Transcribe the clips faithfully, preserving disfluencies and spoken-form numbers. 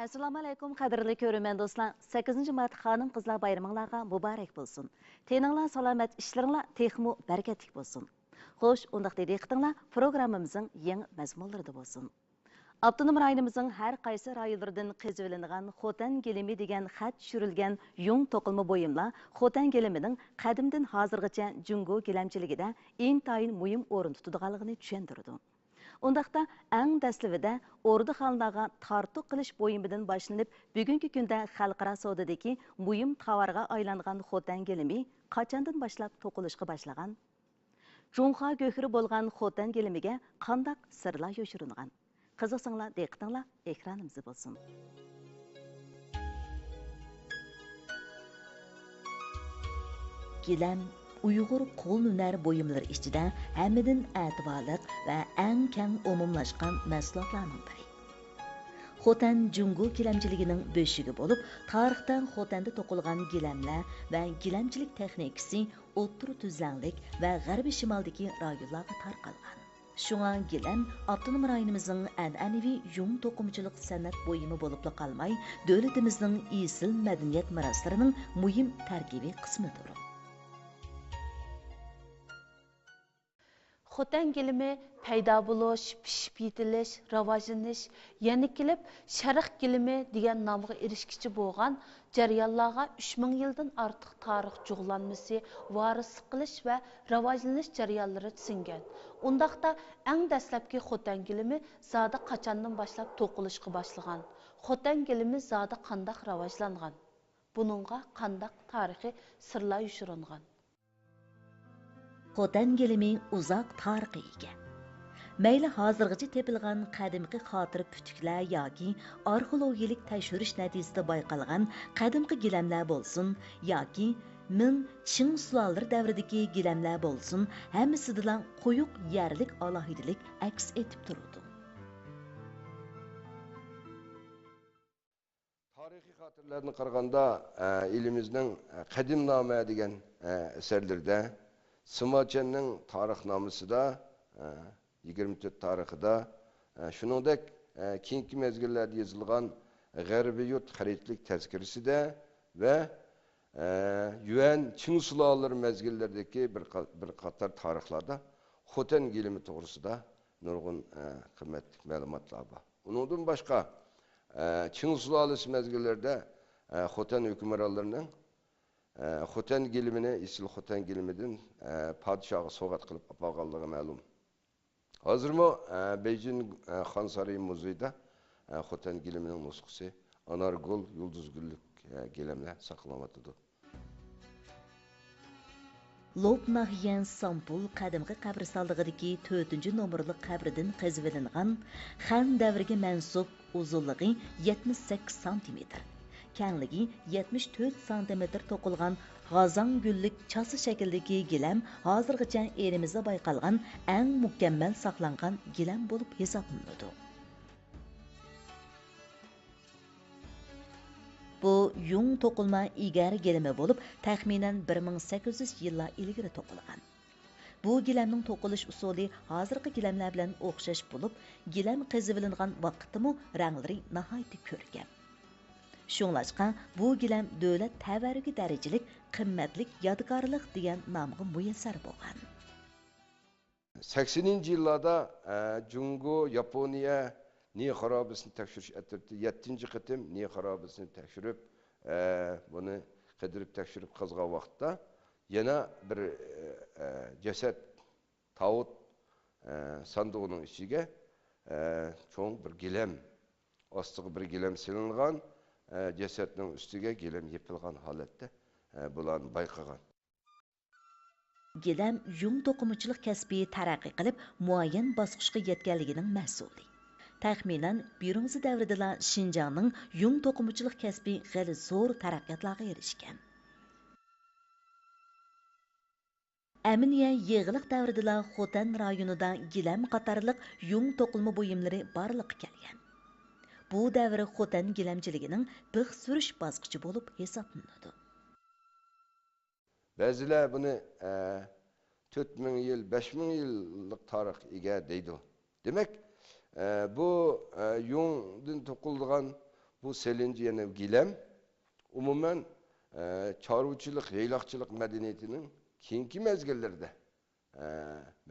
ئەسسالامۇئەلەيكۇم، قەدىرلىك كۆرۈرمەن دوستلار! سەككىزىنچى مارت خانىم-قىزلار بايرىمىڭلارغا مۇبارەك بولسۇن! تېنىڭلار سالامەت، ئىشلىرىڭلار تېخىمۇ بەرىكەتلىك بولسۇن! خوش، ئۇنداقتا دىققىتىڭلار پروگراممىمىزنىڭ يېڭى مەزمۇنلىرىدا بولسۇن! ئاپتونوم رايونىمىزنىڭ ھەر قايسى رايونلىرىدىن قېزىۋېلىنغان خوتەن گىلىمى دېگەن خەت چۈشۈرۈلگەن يۇڭ توقۇلما بۇيۇملار خوتەن گىلىمىنىڭ قەدىمدىن ھازىرغىچە جۇڭگو گىلەمچىلىكىدە ئىنتايىن مۇھىم ئورۇن تۇتىدىغانلىقىنى چۈشەندۈرىدۇ. ئۇنداقتا، ئەڭ دەسلىۋىدە ئوردۇخانلارغا تارتۇق قىلىش بۇيۇمىدىن باشلىنىپ، بۈگۈنكى كۈندە خەلقئارا سودىدىكى مۇھىم تاۋارغا ئايلانغان خوتەن گىلىمى قاچاندىن باشلاپ توقۇلۇشقا باشلىغان؟ جۇڭخۇا گۆھىرى بولغان خوتەن گىلىمىگە قانداق سىرلار يوشۇرۇنغان؟ قىزىقساڭلار، دىققىتىڭلار ئېكرانىمىزدا بولسۇن. گىلەم ئۇيغۇر قول ھۈنەر بۇيۇملىرى ئىچىدە ھەممىدىن ئەتىۋارلىق ۋە ئەڭ كەڭ ئومۇملاشقان مەھسۇلاتلارنىڭ بىرى. خوتەن جۇڭگو گىلەمچىلىكىنىڭ بۆشۈكى بولۇپ، تارىختا خوتەندە توقۇلغان گىلەملەر ۋە گىلەمچىلىك تېخنىكىسى ئوتتۇرا تۈزلەڭلىك ۋە غەربىي شىمالدىكى رايونلارغا تارقالغان. شۇڭا گىلەم ئاپتونوم رايونىمىزنىڭ ئەنئەنىۋى يۇڭ توقۇمىچىلىق سەنئەت بۇيۇمى بولۇپلا قالماي، دۆلىتىمىزنىڭ ئېسىل مەدەنىيەت مىراسلىرىنىڭ مۇھىم تەركىبىي قىسمىدۇر. خوتەن گىلىمى پەيدا بولۇش، پىشىپ يېتىلىش، راۋاجلىنىش، يەنە كېلىپ شەرق گىلىمى دېگەن نامغا ئېرىشكىچە بولغان جەريانلارغا ئۈچ مىڭ يىلدىن ئارتۇق تارىخ جۇغلانمىسى، ۋارىسلىق قىلىش ۋە راۋاجلىنىش جەريانلىرى سىڭگەن. ئۇنداقتا، ئەڭ دەسلەپكى خوتەن گىلىمى زادى قاچاندىن باشلاپ توقۇلۇشقا باشلىغان؟ خوتەن گىلىمى زادى قانداق راۋاجلانغان؟ بۇنىڭغا قانداق تارىخىي سىرلار يوشۇرۇنغان؟ خوتەن گىلىمى ئۇزاق تارىخقا ئىگە. مەيلى ھازىرغىچە تېپىلغان قەدىمكى خاتىرە پۈتۈكلەر ياكى ئارخېئولوگىيەلىك تەكشۈرۈش نەتىجىسىدە بايقالغان قەدىمكى گىلەملەر بولسۇن ياكى مىڭ، چىڭ سۇلالىلىرى دەۋرىدىكى گىلەملەر بولسۇن، ھەممىسىدىلا قويۇق يەرلىك ئالاھىدىلىك ئەكس ئېتىپ تۇرىدۇ. تارىخىي خاتىرىلەردىن قارىغاندا، ئە، ئېلىمىزنىڭ، ئە، قەدىمنامە دېگەن، ئە، ئەسەرلىرىدە، سىماچەننىڭ تارىخنامىسىدا، ئە، يىگىرمە تۆت تارىخىدا، ئە، شۇنىڭدەك، ئە، كېيىنكى مەزگىللەردە يېزىلغان غەربىي يۇرت خەرىتىلىك تەزكىرىسىدە ۋە، ئە، يۈەن، چىڭ سۇلالىلىرى مەزگىللىرىدىكى بىر قا-، بىر قاتار تارىخلاردا خوتەن گىلىمى توغرىسىدا نۇرغۇن، ئە، قىممەتلىك مەلۇماتلار بار. ئۇنىڭدىن باشقا، ئە، چىڭ سۇلالىسى مەزگىللىرىدە، ئە، خوتەن ھۆكۈمرانلىرىنىڭ، ئە، خوتەن گىلىمىنى، ئېسىل خوتەن گىلىمىدىن، ئە، پادىشاھقا سوۋغات قىلىپ ئاپارغانلىقى مەلۇم. ھازىرمۇ، ئە، بېيجىڭ، ئە، خان سارىيى مۇزېيىدا، ئە، خوتەن گىلىمىنىڭ نۇسخىسى، ئانارگۈل، يۇلدۇزگۈللۈك، ئە، گىلەملەر ساقلىنىۋاتىدۇ. لوپ ناھىيە سامپۇل قەدىمكى قەبرىستانلىقىدىكى تۆتىنچى نومۇرلۇق قەبرىدىن قېزىۋېلىنغان خەن دەۋرىگە مەنسۇپ، ئۇزۇنلۇقى يەتمىش سەككىز سانتىمېتىر، كەڭلىكى يەتمىش تۆت سانتىمېتىر توقۇلغان غازاڭ گۈللۈك چاسا شەكلىدىكى گىلەم ھازىرغىچە ئېلىمىزدا بايقالغان ئەڭ مۇكەممەل ساقلانغان گىلەم بولۇپ ھېسابلىنىدۇ. بۇ يۇڭ توقۇلما ئىگەر گىلىمى بولۇپ، تەخمىنەن بىر مىڭ سەككىز يۈز يىللار ئىلگىرى توقۇلغان. بۇ گىلەمنىڭ توقۇلۇش ئۇسۇلى ھازىرقى گىلەملەر بىلەن ئوخشاش بولۇپ، گىلەم قېزىۋېلىنغان ۋاقىتتىمۇ رەڭلىرى ناھايىتى كۆركەم. شۇڭلاشقا، بۇ گىلەم دۆلەت تەۋەررۈكى دەرىجىلىك قىممەتلىك يادىكارلىق دېگەن نامغا مۇيەسسەر بولغان. سەكسىنىنچى يىللاردا، ئە، جۇڭگو، ياپونىيە نى خارابىسىنى تەكشۈرۈش ئەترىتى يەتتىنچى قېتىم نى خارابىسىنى تەكشۈرۈپ، ئە، بۇنى قىدىرىپ تەكشۈرۈپ قازغان ۋاقىتتا يەنە بىر، ئە، ئە، جەسەت، تاۋۇت، ئە، ساندۇقىنىڭ ئىچىگە، ئە، چوڭ بىر گىلەم، ئاستىغا بىر گىلەم سېلىنغان، ئە، جەسەتنىڭ ئۈستىگە گىلەم يېپىلغان ھالەتتە، ئە، بۇلارنى بايقىغان. گىلەم يۇڭ توقۇمىچىلىق كەسپى تەرەققىي قىلىپ، مۇئەييەن باسقۇچقا يەتكەنلىكىنىڭ مەھسۇلى. تەخمىنەن، بىرۇنزى دەۋرىدىلا شىنجاڭنىڭ يۇڭ توقۇمىچىلىق كەسپى خېلى زور تەرەققىياتلارغا ئېرىشكەن. ئەمىنىيە يېغىلىق دەۋرىدىلا خوتەن رايونىدا گىلەم قاتارلىق يۇڭ توقۇلما بۇيۇملىرى بارلىققا كەلگەن. بۇ دەۋر خوتەن گىلەمچىلىكىنىڭ بىخ سۈرۈش باسقۇچى بولۇپ ھېسابلىنىدۇ. بەزىلەر بۇنى، ئە، تۆت مىڭ يىل، بەش مىڭ يىللىق تارىخقا ئىگە دەيدۇ. دېمەك، ئە، بۇ، ئە، يۇڭدىن توقۇلىدىغان بۇ سېلىنچى يەنە گىلەم، ئومۇمەن، ئە، چارۋىچىلىق، يايلاقچىلىق مەدەنىيىتىنىڭ كېيىنكى مەزگىللىرىدە، ئە،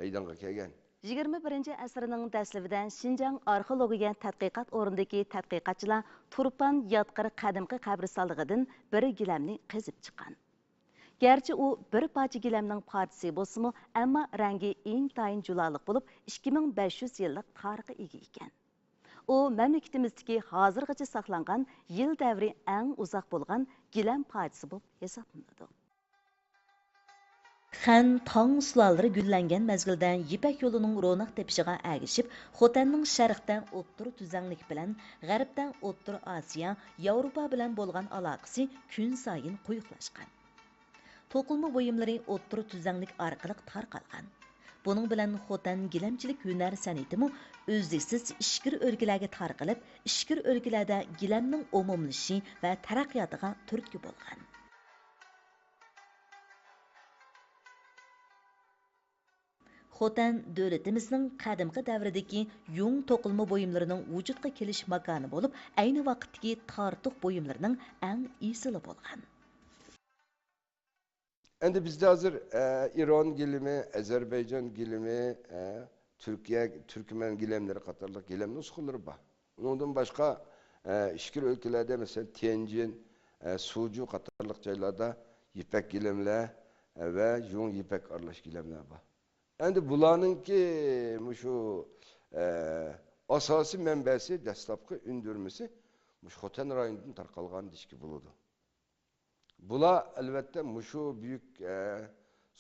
مەيدانغا كەلگەن. يىگىرمە بىرىنچى ئەسىرنىڭ دەسلىپىدە شىنجاڭ ئارخېئولوگىيە تەتقىقات ئورنىدىكى تەتقىقاتچىلار تۇرپان ياتقىرى قەدىمكى قەبرىستانلىقىدىن بىر گىلەمنى قېزىپ چىققان. گەرچە ئۇ بىر پارچە گىلەمنىڭ پارچىسى بولسىمۇ، ئەمما رەڭگى ئىنتايىن جۇلالىق بولۇپ، ئىككى مىڭ بەش يۈز يىللىق تارىخقا ئىگە ئىكەن. ئۇ مەملىكىتىمىزدىكى ھازىرغىچە ساقلانغان يىل دەۋرى ئەڭ ئۇزاق بولغان گىلەم پارچىسى بولۇپ ھېسابلىنىدۇ. خەن، تاڭ سۇلالىلىرى گۈللەنگەن مەزگىلدە يىپەك يولىنىڭ روناق تېپىشىغا ئەگىشىپ، خوتەننىڭ شەرقتە ئوتتۇرا تۈزلەڭلىك بىلەن، غەربتە ئوتتۇرا ئاسىيا، ياۋروپا بىلەن بولغان ئالاقىسى كۈنسايىن قويۇقلاشقان. توقۇلما بۇيۇملىرى ئوتتۇرا تۈزلەڭلىك ئارقىلىق تارقالغان. بۇنىڭ بىلەن خوتەن گىلەمچىلىك ھۈنەر سەنئىتىمۇ ئۈزلۈكسىز ئىچكىرى ئۆلكىلەرگە تارقىلىپ، ئىچكىرى ئۆلكىلەردە گىلەمنىڭ ئومۇملىشىشى ۋە تەرەققىياتىغا تۈرتكە بولغان. خوتەن دۆلىتىمىزنىڭ قەدىمكى دەۋردىكى يۇڭ توقۇلما بۇيۇملىرىنىڭ ۋۇجۇدقا كېلىش ماكانى بولۇپ، ئەينى ۋاقىتتىكى تارتۇق بۇيۇملىرىنىڭ ئەڭ ئېسىلى بولغان. ئەمدى بىزدە ھازىر، ئە، ئىران گىلىمى، ئەزەربەيجان گىلىمى، ئە، تۈركىيە، تۈركمەن گىلەملىرى قاتارلىق گىلەم نۇسخىلىرى بار. ئۇنىڭدىن باشقا، ئە، ئىچكىرى ئۆلكىلەردە، مەسىلەن، تيەنجىن، ئە، سۇجۇ قاتارلىق جايلاردا يىپەك گىلەملەر، ئە، ۋە يۇڭ يىپەك ئارىلاش گىلەملەر بار. ئەمدى بۇلارنىڭكى مۇشۇ، ئە، ئاساسىي مەنبەسى، دەسلەپكى ئۈندۈرمىسى مۇشۇ خوتەن رايونىدىن تارقالغان دېيىشكە بولىدۇ. بۇلار، ئەلۋەتتە، مۇشۇ بۈيۈك، ئە،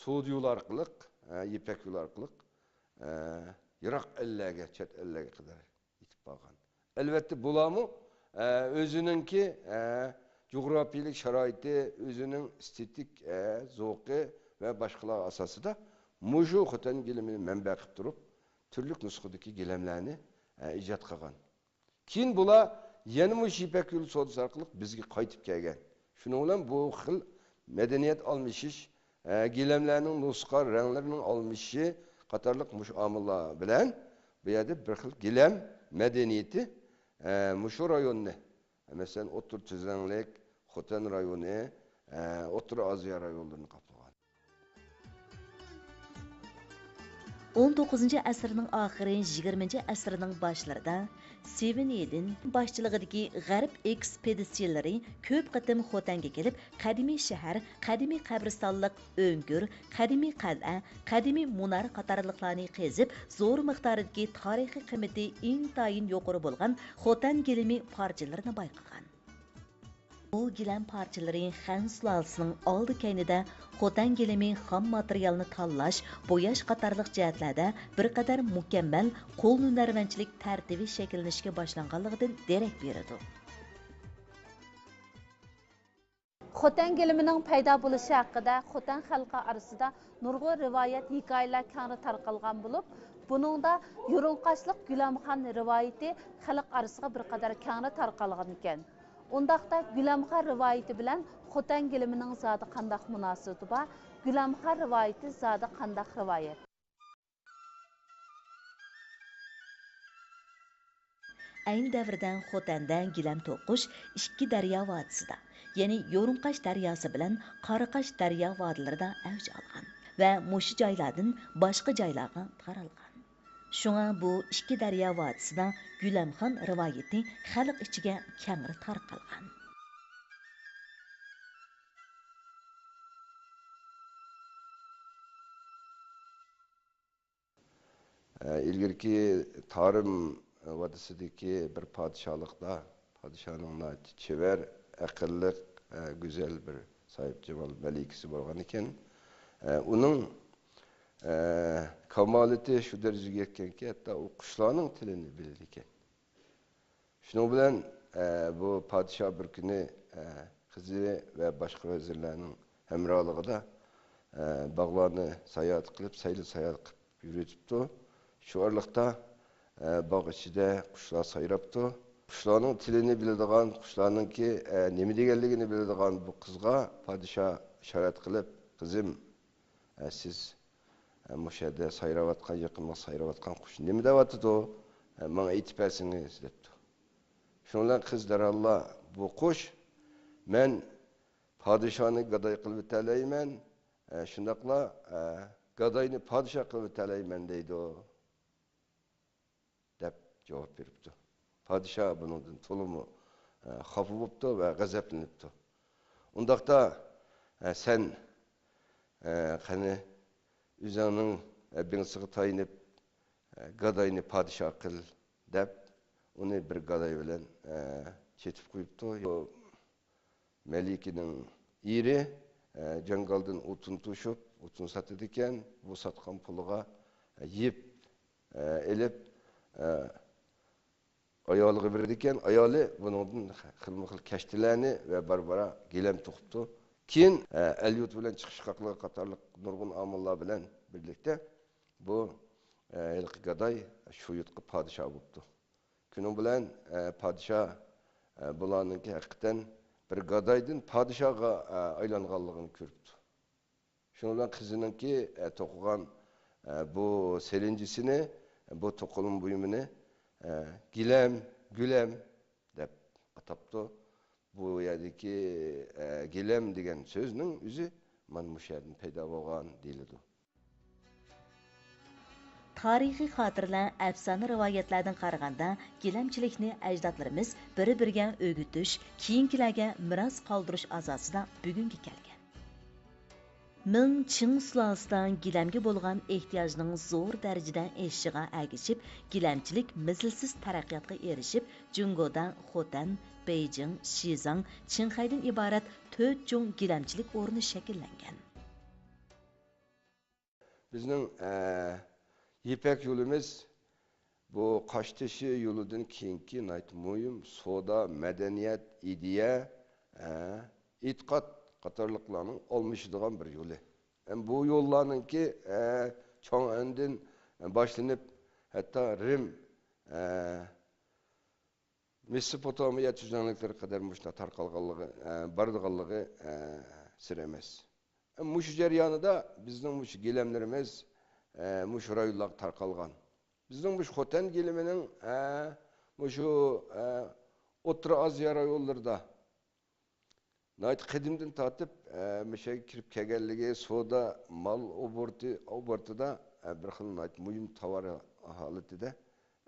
سودا يولى ئارقىلىق، ئە، يىپەك يولى ئارقىلىق، ئە، يىراق ئەللەرگە، چەت ئەللەرگە قەدەر يېتىپ بارغان. ئەلۋەتتە، بۇلارمۇ، ئە، ئۆزىنىڭكى، ئە، جۇغراپىيىلىك شارائىتى، ئۆزىنىڭ ئېستېتىك، ئە، زوقى ۋە باشقىلار ئاساسىدا مۇشۇ خوتەن گىلىمىنى مەنبە قىلىپ تۇرۇپ، تۈرلۈك نۇسخىدىكى گىلەملەرنى، ئە، ئىجاد قىلغان. كېيىن بۇلار يەنە مۇشۇ يىپەك يولى سودىسى ئارقىلىق بىزگە قايتىپ كەلگەن. شۇنىڭ بىلەن بۇ خىل مەدەنىيەت ئالمىشىش، ئە، گىلەملەرنىڭ نۇسخا رەڭلىرىنىڭ ئالمىشىشى قاتارلىق مۇشۇ ئامىللار بىلەن بۇ يەردە بىر خىل گىلەم مەدەنىيىتى، ئە، مۇشۇ رايوننى، مەسىلەن، ئوتتۇرا تۈزلەڭلىك، خوتەن رايونى، ئە، ئوتتۇرا ئاسىيا رايونلىرىنى قاپلىغان. ئون توققۇزىنچى ئەسىرنىڭ ئاخىرى، يىگىرمىنچى ئەسىرنىڭ باشلىرىدا سېۋېن ئېدېن باشچىلىقىدىكى غەرب ئېكسپېدىتسىيىلىرى كۆپ قېتىم خوتەنگە كېلىپ، قەدىمىي شەھەر، قەدىمىي قەبرىستانلىق، ئۆڭكۈر، قەدىمىي قەلئە، قەدىمىي مۇنارە قاتارلىقلارنى قېزىپ، زور مىقداردىكى تارىخىي قىممىتى ئىنتايىن يۇقىرى بولغان خوتەن گىلىمى پارچىلىرىنى بايقىغان. بۇ گىلەم پارچىلىرى خەن سۇلالىسىنىڭ ئالدى كەينىدە خوتەن گىلىمى خام ماتېرىيالنى تاللاش، بوياش قاتارلىق جەھەتلەردە بىر قەدەر مۇكەممەل قول ھۈنەرۋەنچىلىك تەرتىپى شەكىللىنىشكە باشلانغانلىقىدىن دېرەك بېرىدۇ. خوتەن گىلىمىنىڭ پەيدا بولۇشى ھەققىدە خوتەن خەلقى ئارىسىدا نۇرغۇن رىۋايەت، ھېكايىلەر كەڭرى تارقالغان بولۇپ، بۇنىڭدا يۇرۇڭقاشلىق گۈلەمخان رىۋايىتى خەلق ئارىسىغا بىر قەدەر كەڭرى تارقالغانىكەن. ئۇنداقتا گۈلەمخان رىۋايىتى بىلەن خوتەن گىلىمىنىڭ زادى قانداق مۇناسىۋىتى بار؟ گۈلەمخان رىۋايىتى زادى قانداق رىۋايەت؟ ئەينى دەۋردە خوتەندە گىلەم توقۇش ئىككى دەريا ۋادىسىدا، يەنى يورۇڭقاش دەرياسى بىلەن قاراقاش دەريا ۋادىلىرىدا ئەۋج ئالغان ۋە مۇشۇ جايلاردىن باشقا جايلارغا تارالغان. شۇڭا بۇ ئىككى دەريا ۋادىسىدا گۈلەمخان رىۋايىتى خەلق ئىچىگە كەڭرى تارقالغان. ئە، ئىلگىرىكى تارىم ۋادىسىدىكى بىر پادىشاھلىقتا پادىشاھنىڭ ناھايىتى چېۋەر، ئەقىللىق، ئە، گۈزەل بىر ساھىبجامال مەلىكىسى بولغان ئىكەن. ئە، ئۇنىڭ، ئە، كامالىتى شۇ دەرىجىگە يەتكەنكى، ھەتتا ئۇ قۇشلارنىڭ تىلىنى بىلىدىكەن. شۇنىڭ بىلەن، ئە، بۇ پادىشاھ بىر كۈنى، ئە، قىزى ۋە باشقا ۋەزىرلەرنىڭ ھەمراھلىقىدا، ئە، باغلارنى ساياھەت قىلىپ، سەيلە ساياھەت قىلىپ يۈرۈۋېتىپتۇ. شۇ ئارىلىقتا، ئە، باغ ئىچىدە قۇشلار سايراپتۇ. قۇشلارنىڭ تىلىنى بىلىدىغان، قۇشلارنىڭكى، ئە، نېمە دېگەنلىكىنى بىلىدىغان بۇ قىزغا پادىشاھ ئىشارەت قىلىپ، قىزىم، ئە، سىز، ئە، مۇشۇ يەردە سايراۋاتقان، يېقىملىق سايراۋاتقان قۇش نېمە دەۋاتىدۇ؟ ئە، ماڭا ئېيتىپ بەرسىڭىز، دەپتۇ. شۇنىڭ بىلەن قىز دەرھاللا، بۇ قۇش، مەن پادىشاھنى گاداي قىلىۋېتەلەيمەن، ئە، شۇنداقلا، ئە، گاداينى پادىشاھ قىلىۋېتەلەيمەن دەيدۇ، دەپ جاۋاب بېرىپتۇ. پادىشاھ بۇنىڭدىن تولىمۇ، ئە، خاپا بوپتۇ ۋە غەزەپلىنىپتۇ. ئۇنداقتا، ئە، سەن، ئە، قېنى ئۆزۈڭنىڭ، ئە، بىڭسىغا تايىنىپ، ئە، گاداينى پادىشاھ قىل، دەپ، ئۇنى بىر گاداي بىلەن، ئە، چېتىپ قويۇپتۇ. مەلىكىنىڭ ئېرى، ئە، جاڭگالدىن ئوتۇن توشۇپ، ئوتۇن ساتىدىكەن. بۇ ساتقان پۇلىغا، ئە، يىپ، ئە، ئېلىپ، ئە، ئايالىغا بېرىدىكەن. ئايالى بۇنىڭدىن خىلمۇ خىل كەشتىلەرنى ۋە بارا-بارا گىلەم توقۇپتۇ. كېيىن، ئە، ئەل-يۇرت بىلەن چىقىشقاقلىقى قاتارلىق نۇرغۇن ئامىللار بىلەن بىرلىكتە بۇ، ئە، ھېلىقى گاداي شۇ يۇرتقا پادىشاھ بوپتۇ. شۇنىڭ بىلەن، ئە، پادىشاھ، ئە، بۇلارنىڭكى ھەقىقەتەن بىر گادايدىن پادىشاھقا، ئە، ئايلانغانلىقىنى كۆرۈپتۇ. شۇنىڭ بىلەن قىزىنىڭكى، ئە، توقۇغان، ئە، بۇ سېلىنجىسىنى، بۇ توقۇلما بۇيۇمىنى، ئە، گىلەم، گۈلەم دەپ ئاتاپتۇ. بۇ يەردىكى، ئە، گىلەم دېگەن سۆزنىڭ ئۆزى مانا مۇشۇ يەردىن پەيدا بولغان دېيىلىدۇ. تارىخىي خاتىرىلەر، ئەپسانە رىۋايەتلەردىن قارىغاندا، گىلەمچىلىكنى ئەجدادلىرىمىز بىر-بىرىگە ئۆگىتىش، كېيىنكىلەرگە مىراس قالدۇرۇش ئاساسىدا بۈگۈنگە كەلگەن. مىڭ چىڭ سۇلالىسىدا گىلەمگە بولغان ئېھتىياجنىڭ زور دەرىجىدە ئېشىشىغا ئەگىشىپ، گىلەمچىلىك مىسلىسىز تەرەققىياتقا ئېرىشىپ، جۇڭگودا خوتەن، بېيجىڭ، شىزاڭ، چىڭخەيدىن ئىبارەت تۆت چوڭ گىلەمچىلىك ئورنى شەكىللەنگەن. بىزنىڭ، ئە، يىپەك يولىمىز بۇ قاشتېشى يولىدىن كېيىنكى ناھايىتى مۇھىم سودا، مەدەنىيەت، ئىدىيە، ئە، ئېتىقاد قاتارلىقلارنىڭ ئالمىشىدىغان بىر يولى. ھەم بۇ يوللارنىڭكى، ئە، چاڭئەندىن باشلىنىپ، ھەتتا رىم، ئە، مېسوپوتامىيە تۈزلەڭلىكلىرى قەدەر مۇشۇنداق تارقالغانلىقى، ئە، بارىدىغانلىقى، ئە، سىر ئەمەس. مۇشۇ جەريانىدا بىزنىڭ مۇشۇ گىلەملىرىمىز، ئە، مۇشۇ رايونلارغا تارقالغان. بىزنىڭ مۇشۇ خوتەن گىلىمىنىڭ، ئە، مۇشۇ، ئە، ئوتتۇرا ئازىيا رايونلىرىدا ناھايىتى قەدىمدىن تارتىپ، ئە، مۇشۇ يەرگە كىرىپ كەلگەنلىكى، سودا، مال ئوبوروتى، ئوبوروتىدا، ئە، بىر خىل ناھايىتى مۇھىم تاۋار ھالىتىدە،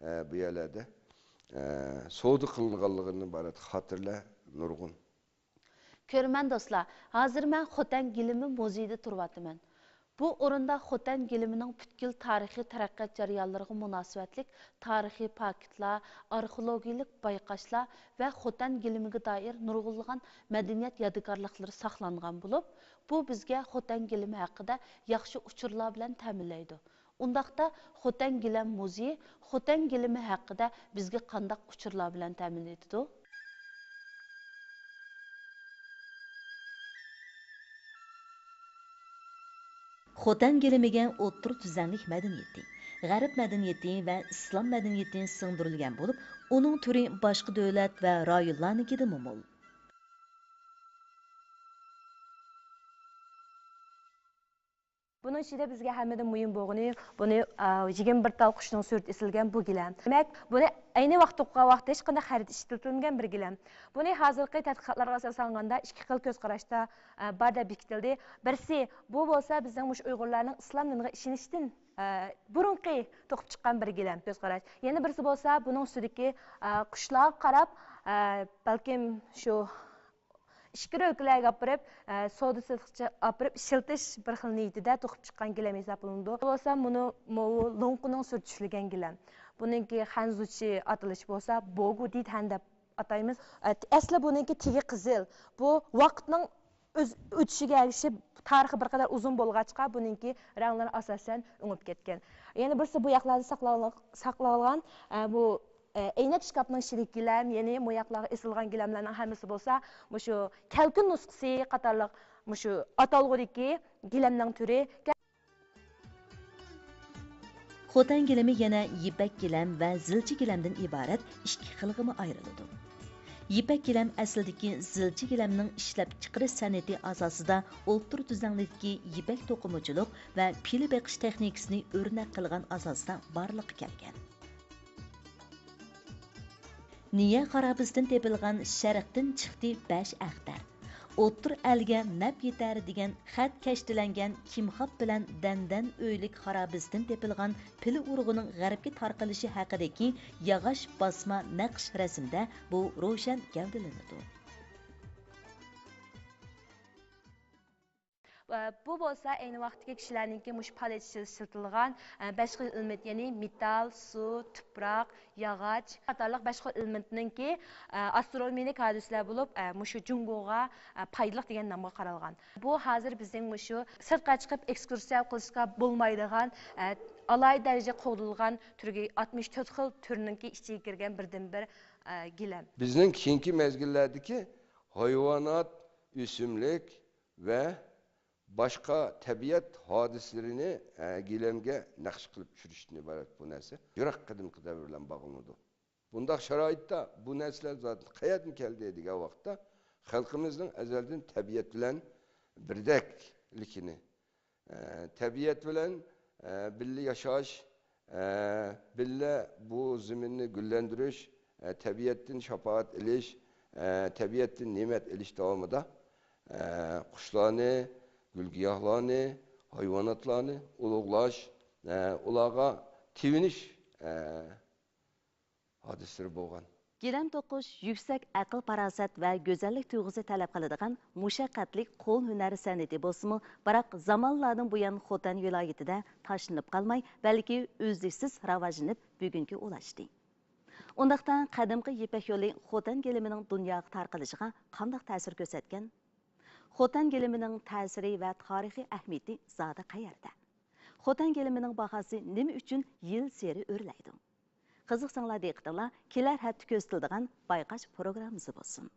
ئە، بۇ يەرلەردە، ئە، سودا قىلىنغانلىقىدىن ئىبارەت خاتىرىلەر نۇرغۇن. كۆرۈرمەن دوستلار، ھازىر مەن خوتەن گىلىمى مۇزېيىدا تۇرۇۋاتىمەن. بۇ ئورۇندا خوتەن گىلىمىنىڭ پۈتكۈل تارىخىي تەرەققىيات جەريانلىرىغا مۇناسىۋەتلىك تارىخىي پاكىتلار، ئارخېئولوگىيەلىك بايقاشلار ۋە خوتەن گىلىمىگە دائىر نۇرغۇنلىغان مەدەنىيەت يادىكارلىقلىرى ساقلانغان بولۇپ، بۇ بىزگە خوتەن گىلىمى ھەققىدە ياخشى ئۇچۇرلار بىلەن تەمىنلەيدۇ. ئۇنداقتا خوتەن گىلەم مۇزېيى خوتەن گىلىمى ھەققىدە بىزگە قانداق ئۇچۇرلار بىلەن تەمىن ئېتىدۇ؟ خوتەن گىلىمىگە ئوتتۇرا تۈزلەڭلىك مەدەنىيىتى، غەرب مەدەنىيىتى ۋە ئىسلام مەدەنىيىتى سىڭدۈرۈلگەن بولۇپ، ئۇنىڭ تۈرى باشقا دۆلەت ۋە رايونلارنىڭكىدىنمۇ مول. بۇنىڭ ئىچىدە بىزگە ھەممىدىن مۇھىم بولغىنى، بۇنى، ئا، يىگىرمە بىر تال قۇشنىڭ سۈرىتى ئېسىلگەن بۇ گىلەم. دېمەك، بۇنى ئەينى ۋاقىتقا ۋاقىت ھېچقانداق خەرىدە ئىشلىتىلمىگەن بىر گىلەم. بۇنى ھازىرقى تەتقىقاتلارغا ئاساسلانغاندا ئىككى خىل كۆز قاراشتا، ئا، بار دەپ بېكىتىلدى. بىرسى، بۇ بولسا بىزنىڭ مۇشۇ ئۇيغۇرلارنىڭ ئىسلام دىنىغا ئىشىنىشتىن، ئا، بۇرۇنقى توقۇپ چىققان بىر گىلەم كۆز قاراش. يەنە بىرسى بولسا بۇنىڭ ئۈستىدىكى، ئا، قۇشلارغا قاراپ، ئا، بەلكىم شۇ ئىچكىرى ئۆلكىلەرگە ئاپىرىپ، ئە، سودا سېتىقچە ئاپىرىپ ئىشلىتىش بىر خىل نىيىتىدە توقۇپ چىققان گىلەم ھېسابلىنىدۇ. بولسا مۇنۇ ماۋۇ لوڭقىنىڭ سۈرىتى چۈشۈرۈلگەن گىلەم. بۇنىڭكى خەنزۇچى ئاتىلىشى بولسا بوگۇ دىدەن دەپ ئاتايمىز. ئە، ئەسلى بۇنىڭكى تېگى قىزىل. بۇ ۋاقىتنىڭ ئۆز-، ئۆتۈشىگە ئەگىشىپ تارىخى بىر قەدەر ئۇزۇن بولغاچقا بۇنىڭكى رەڭلىرى ئاساسەن ئۆڭۈپ كەتكەن. يەنە بىرسى بۇ ياقلاردا ساقلانغان، ساقلانغان، ئە، بۇ ئە، ئەينەك ئىشكاپنىڭ ئىچىدىكى گىلەم، يەنى مۇ ياقلارغا ئېسىلغان گىلەملەرنىڭ ھەممىسى بولسا مۇشۇ كەلكۈن نۇسخىسى قاتارلىق مۇشۇ ئاتالغۇدىكى گىلەمنىڭ تۈرى. خوتەن گىلىمى يەنە يىپەك گىلەم ۋە زىلچە گىلەمدىن ئىبارەت ئىككى خىلغىمۇ ئايرىلىدۇ. يىپەك گىلەم ئەسلىدىكى زىلچە گىلەمنىڭ ئىشلەپچىقىرىش سەنئىتى ئاساسىدا ئوتتۇرا تۈزلەڭلىكتىكى يىپەك توقۇمىچىلىق ۋە پىلە بېقىش تېخنىكىسىنى ئۆرنەك قىلغان ئاساستا بارلىققا كەلگەن. نىيە خارابىسىدىن تېپىلغان شەرقتىن چىقتى بەش ئەختەر. ئوتتۇرا ئەلگە نەپ يېتەر دېگەن خەت كەشتىلەنگەن كىمخاب بىلەن دەندەن ئۆيلۈك خارابىسىدىن تېپىلغان پىلە ئۇرۇغىنىڭ غەربكە تارقىلىشى ھەققىدىكى ياغاچ باسما نەقىش رەسىمدە بۇ روشەن گەۋدىلىنىدۇ. بۇ بولسا ئەينى ۋاقىتتىكى كىشىلەرنىڭكى مۇشۇ پال ئېتىشىدا ئىشلىتىلىدىغان، ئە، بەش خىل ئېلېمېنت، يەنى مېتال، سۇ، تۇپراق، ياغاچ قاتارلىق بەش خىل ئېلېمېنتنىڭكى، ئە، ئاسترونومىيەلىك ھادىسىلەر بولۇپ، ئە، مۇشۇ جۇڭگوغا، ئە، پايدىلىق دېگەن نامغا قارالغان. بۇ ھازىر بىزنىڭ مۇشۇ سىرتقا چىقىپ ئېكسكۇرسىيە قىلىشقا بولمايدىغان، ئە، ئالاھىدە دەرىجىدە قوغدىلىدىغان تۈرگە ئاتمىش تۆت خىل تۈرنىڭكى ئىچىگە كىرگەن بىردىنبىر، ئە، گىلەم. بىزنىڭ كېيىنكى مەزگىللەردىكى ھايۋانات، ئۆسۈملۈك ۋە باشقا تەبىئەت ھادىسىلىرىنى، ئە، گىلەمگە نەقىش قىلىپ چۈشۈرۈشتىن ئىبارەت بۇ نەرسە. يىراق قەدىمكى دەۋر بىلەن باغلىنىدۇ. بۇنداق شارائىتتا بۇ نەرسىلەر زادى قەيەردىن كەلدى دېگەن ۋاقىتتا، خەلقىمىزنىڭ ئەزەلدىن تەبىئەت بىلەن بىردەكلىكىنى، ئە، تەبىئەت بىلەن، ئە، بىللە ياشاش، ئە، بىللە بۇ زېمىننى گۈللەندۈرۈش، ئە، تەبىئەتتىن شاپائەت ئېلىش، ئە، تەبىئەتتىن نېمەت ئېلىش داۋامىدا، ئە، قۇشلارنى، گۈل-گىياھلارنى، ھايۋاناتلارنى ئۇلۇغلاش، ئە، ئۇلارغا تېۋىنىش، ئە، ھادىسىلىرى بولغان. گىلەم توقۇش يۈكسەك ئەقىل-پاراسەت ۋە گۈزەللىك تۇيغۇسى تەلەپ قىلىدىغان مۇشەققەتلىك قول ھۈنەر سەنئىتى بولسىمۇ، بىراق زامانلاردىن بۇيان خوتەن ۋىلايىتىدە تاشلىنىپ قالماي، بەلكى ئۈزلۈكسىز راۋاجلىنىپ، بۈگۈنگە ئۇلاشتى. ئۇنداقتا، قەدىمكى يىپەك يولى خوتەن گىلىمىنىڭ دۇنياغا تارقىلىشىغا قانداق تەسىر كۆرسەتكەن؟ خوتەن گىلىمىنىڭ تەسىرى ۋە تارىخىي ئەھمىيىتى زادى قەيەردە؟ خوتەن گىلىمىنىڭ باھاسى نېمە ئۈچۈن يىلسېرى ئۆرلەيدۇ؟ قىزىقساڭلار، دىققىتىڭلار كېلەر ھەپتە كۆرسىتىلىدىغان بايقاش پروگراممىسى بولسۇن.